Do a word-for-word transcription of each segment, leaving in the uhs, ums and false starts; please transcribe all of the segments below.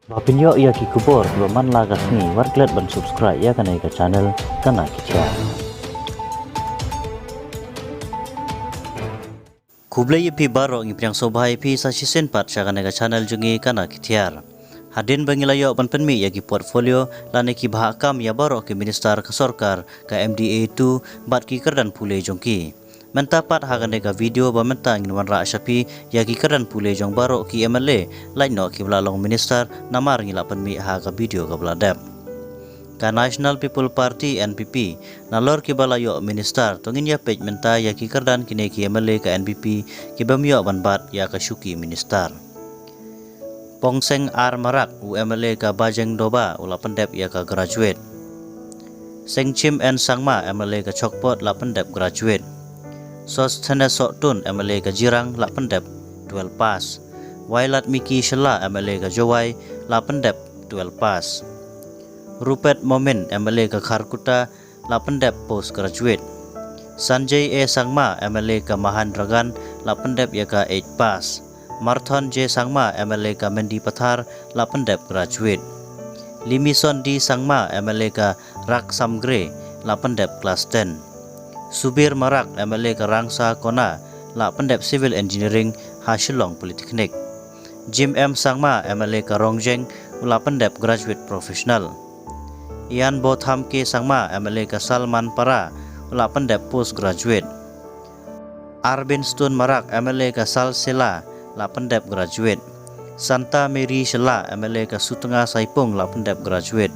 Ba pynïoh ïa ki khubor kiba man la ka sngi, wat klet ban subscribe ïa kane ka channel Kana Ki Thiar. Khublei ïa phi baroh, ngi pdiang sngewbha ïa phi sa shisien pat sha kane ka channel jong ngi Kana Ki Thiar. Hadien ba ngi la ïoh ban pynmih ïa ki portfolio lane ki bhah kam ïa baroh ki minister ka sorkar ka M D A two bad ki kyrdan pule jong ki. Mynta pat ha kane ka video ba mynta ngin wanrah sha phi ïa ki kyrdan pule jong baroh ki M L A, lait noh kiba la long minister, namar ngi la pynmih ha ka video kaba la dep. Ka National People Party, N P P, nalor kiba la ïoh minister, to ngin ïa peit mynta ïa ki kyrdan kine ki M L A ka N P P kibym ïoh ban bat ïa ka shuki minister. Pongseng R Marak, u M L A ka Bajengdoba, u la pyndep ïa ka graduate. Sengchim N Sangma, M L A ka Chokpot, la pyndep graduate. Sosthenes Sohtun, M L A ka Jirang, la pyndep twelve pass. Wailadmiki Shylla, M L A ka Jowai, la pyndep twelve pass. Rupert Momin, M L A ka Kharkutta, la pyndep postgraduate. Sanjay A Sangma, M L A ka Mahandragan, la pyndep ïa ka eight pass. Marthon J Sangma, M L A ka Mendipathar, la pyndep graduate. Limison D Sangma, M L A ka Raksamgre, la pyndep class ten. Subir Marak, M L A ka Rangsa Kona, la pyndep Civil Engineering ha Shillong Polytechnic. Jim M Sangma, M L A ka Rongjeng, u la pyndep graduate professional. Ian Botham K Sangma, M L A ka Salmanpara, u la pyndep postgraduate. Arbin Stone Marak, M L A ka Salsela, la pyndep graduate. Santa Mary Shylla, M L A ka Sutnga Saipung, la pyndep graduate.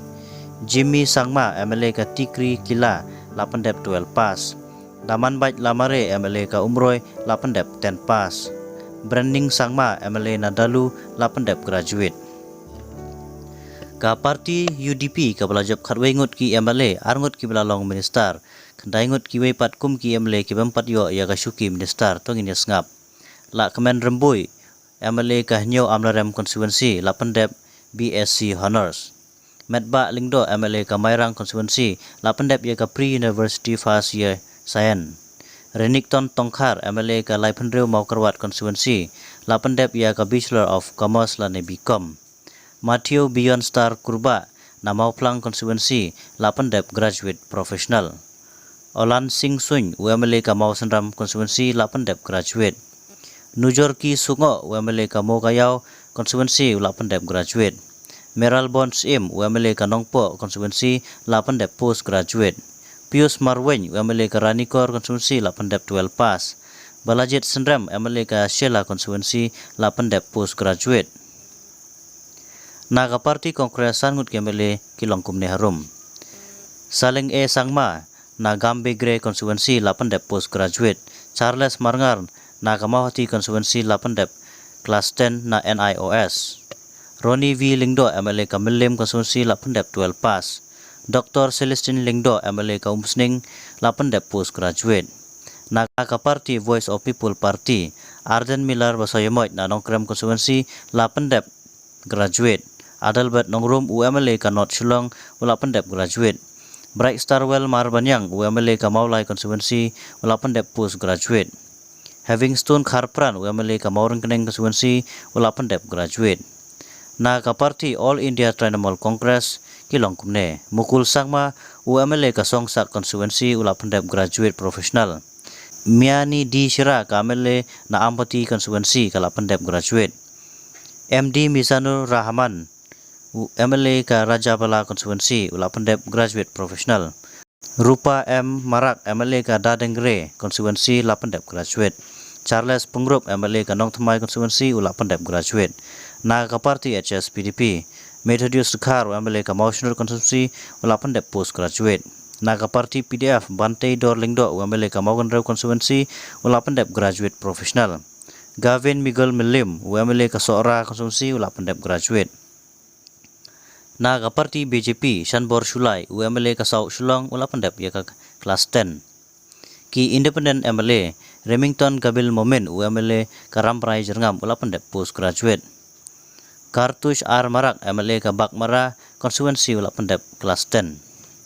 Jimmy Sangma, M L A ka Tikri Kila, la pyndep twelve pass. Damanbait Lamare, M L A ka Umroi, la pyndep ten pass. Brenning Sangma, M L A na Dalu, la pyndep graduate. Ka party U D P kaba la jop khatwei ngut ki M L A, ar ngut kiba la long minister, khyndai ngut kiwei pat kum ki M L A kibym pat ïoh ïa ka shuki minister, to ngin ïa sngap. Lahkmen Rymbui, M L A ka Hynñiew Amlarem constituency, la pyndep B S C Honours. Metbah Lyngdoh, M L A ka Mairang constituency, la pyndep ïa ka Pre-University First Year Science. Renikton Tongkhar, M L A ka Laiphew Mawkyrwat constituency, la pyndep ïa ka Bachelor of Commerce lane B Com. Matthew Beyond Star Kurbah, na Mawphlang constituency, la pyndep graduate professional. Olan Singh Suin, u M L A ka Mawsynram constituency, la pyndep graduate. Nujorki Sungoh, u M L A ka Mowkaiaw constituency, u la pyndep graduate. Mayralborn Syiem, u M L A ka Nongpoh constituency, la pyndep postgraduate. Pius Marwein, u M L A ka Ranikor constituency, la pyndep twelve pass. Balajied Synrem, M L A ka Shella constituency, la pyndep postgraduate. Na ka party Congress san ngut ki M L A ki long kumne harum. Saleng A Sangma, na Gambegre constituency, la pyndep postgraduate. Charles Marngar, na ka Mawhati constituency, la pyndep class ten na N I O S. Ronnie V Lyngdoh, M L A ka Mylliem constituency, la pyndep twelve pass. Doctor Celestine Lyngdoh, M L A ka Umsning, la pyndep postgraduate. Na ka party Voice of People Party, Ardent Miller Basaiawmoit na Nongkrem constituency, la pyndep graduate. Adelbert Nongrum, u M L A ka North Shillong, u la pyndep graduate. Bright Starwell Marbaniang, u M L A ka Mawlai constituency, u la pyndep postgraduate. Havingstone Kharpran, u M L A ka Mawryngkneng constituency, u la pyndep graduate. Na ka party All India Trinamool Congress ki long kumne: Mukul Sangma, u M L A ka Songsak constituency, u la pyndep graduate professional. Miani D Shira, ka M L A na Ampati constituency, ka la pyndep graduate. M D Mizanur Rahman, u M L A ka Rajabala constituency, u la pyndep graduate professional. Rupa M Marak, M L A ka Dadengre constituency, la pyndep graduate. Charles Pyngrope, M L A ka Nongthymmai constituency, u la pyndep graduate. Na ka party H S P D P, Methodius Dkhar, u M L A ka Mawsynrut constituency, u la pyndep postgraduate. Na ka party P D F, Banteidor Lyngdoh, u M L A ka Mawkynrew constituency, u la pyndep graduate professional. Gavin Miguel Mylliem, u M L A ka Sohra constituency, u la pyndep graduate. Na ka party B J P, Shanbor Shullai, u M L A ka South Shillong, u la pyndep ïa ka class ten. Ki independent M L A, Remington Gabil Momin, u M L A ka Rambrai Jyrngam, u la pyndep postgraduate. Kartush R Marak, M L A ka Baghmara constituency, u la pyndep class ten.